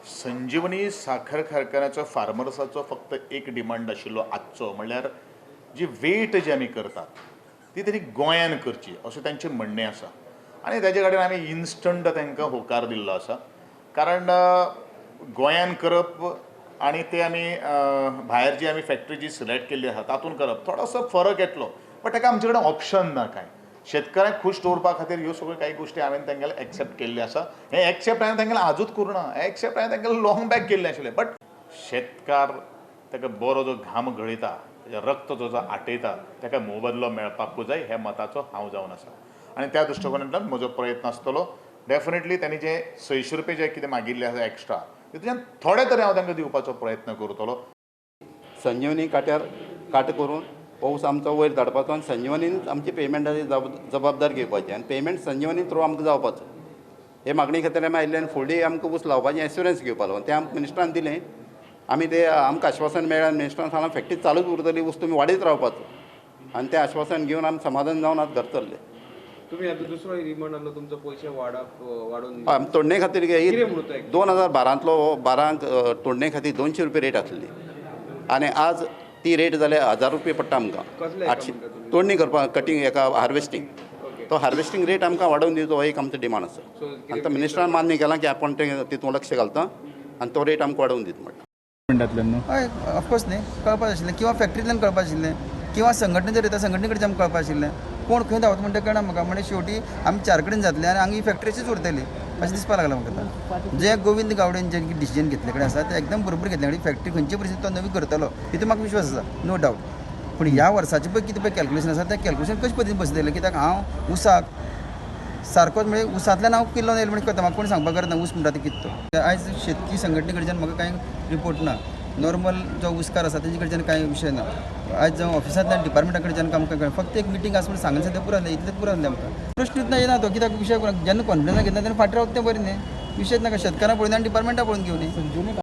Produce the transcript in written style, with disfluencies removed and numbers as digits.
संजीवनी साखर कारखान्याचो फार्मर्साचो फक्त एक डिमांड आशिल्लो आजचो, म्हणल्यार जी वेट जी आमी करतात ती तेणी गोंयान करची अशें तांचें म्हणणें आसा आनी ताजे कडेन आमी इन्स्टंट तांकां होकार दिल्लो आसा. कारण गोंयान करप आनी ते आमी भायर जी आमी फॅक्टरी जी सिलेक्ट केल्ली आसा तातूंत करप थोडोसो फरक येतलो, बट ताका आमचे कडेन ऑप्शन ना. कांय शेतकऱ्यांक खूश दवरपा खातीर ह्यो सगळ्यो कांय गोश्टी हांवें तांगेले एक्सेप्ट केल्ले आसा. हें एक्सेप्ट हांवें तांगेलें आजूच करूं ना, हें एक्सेप्ट हांवें तांगेलें लॉंग बॅक केल्लें आशिल्लें. बट शेतकार ताका बरो जो घाम गळयता, तेजें रक्त जो जो आटयता, ताका मोबदलो मेळपाकूच जाय ह्या मताचो हांव जावन आसा आनी त्या दृश्टिकोनांतल्यान म्हजो प्रयत्न आसतलो. डेफिनेटली तांणी जे 600 रुपये जे कितें मागिल्ले आसा एक्स्ट्रा, तितूंतल्यान थोडे तरी हांव तांकां दिवपाचो प्रयत्न करतलो. संजीवनी काट्यार काट करून ऊस आमचो वयर धाडपाचो आनी संजीवनीन आमची पेमेंटाची जबाबदार घेवपाची आनी पेमेंट संजीवनी थ्रू आमकां जावपाचो हे मागणी खातीर आमी आयिल्ले. आनी फुडली आमकां ऊस लावपाचें एश्युरन्स घेवपा लागून तें आमकां मिनिस्टरान दिलें. आमी ते आमकां आश्वासन मेळ्ळें आनी मिनिस्टरान सांगलां फॅक्टरी चालूच उरतली, ऊस तुमी वाडयत रावपाचो, आनी तें आश्वासन घेवन आमी समाधान जावन आतां घर चल्ले. तुम्ही आता दुसरो डिमांड आसलो तुमचो पयशे वाडप वाडोवन हय, आमी तोडणे खातीर कितें म्हणून तो 2012 बारांक तोडणे खातीर 200 रुपया रेट आसली आनी आज ती रेट जाल्या 1000 रुपया पडटा आमकां. कसले हेका 800 म्हणटा तुमी? तोडणी करपाक, कटींग एका हार्वेस्टींग. ओके. तो हार्वेस्टींग रेट आमकां वाडोवन दिवचो हो एक आमचो डिमांड आसा. सो आनी तो मिनिस्टरान मान्य केलां की आपूण तें तितून लक्ष घालता आनी तो रेट आमकां वाडोवन दिता म्हणटा. म्हणटातल्यान न्हू. हय, ऑफकोर्स न्ही कळपा आशिल्लें, किंवा फॅक्टरींतल्यान कळपा आशिल्लें, किंवा संघटने जर येता संघटने कडच्यान आमकां कळपा आशिल्लें. कोण खंय धांवता म्हणटा कळना म्हाका. म्हणजे शेवटी आमी चार कडेन जातले आनी हांगा ही फॅक्टरी अशीच उरतली अशें दिसपाक लागलां म्हाका. आतां जे गोविंद गावडेन जे डिसिजन घेतले कडेन आसा तें एकदम बरोबर घेतलें. आनी फॅक्टरी खंयचे परिस्थितीत तो नवी करतलो हितून म्हाका विश्वास आसा, नो डावट. पूण ह्या वर्साचें पळय कितें पळय कॅल्कुलेशन आसा तें कॅल्कुलेशन कशें पद्दतीन बसयतलें? कित्याक हांव ऊसाक सारकोच म्हणजे ऊसांतल्यान हांव किल्लो येयलो म्हणजे कळटा म्हाका, कोण सांगपाक गरज ना ऊस म्हणटा ते कितें तो. आयज शेतकी संघटने कडच्यान म्हाका कांय रिपोर्ट ना. नॉर्मल जो ऊसकार आसा तेजे कडच्यान कांय विशय ना. आयज जावं ऑफिसांतल्यान डिपार्टमेंटा कडच्यान आमकां कळ्ळें फक्त एक मिटींग आसा म्हूण सांगलें सद्या पुरो जालें, इतलें पुरो जालें आमकां. प्रश्नूच ना येना तो कित्याक विशय जेन्ना कॉन्फिडन्सान घेतना तेन्ना फाटीं रावता तें बरें न्ही. विशयच नाका, शेतकारां पळोवन आनी डिपार्टमेंटा पळोवन घेवनी.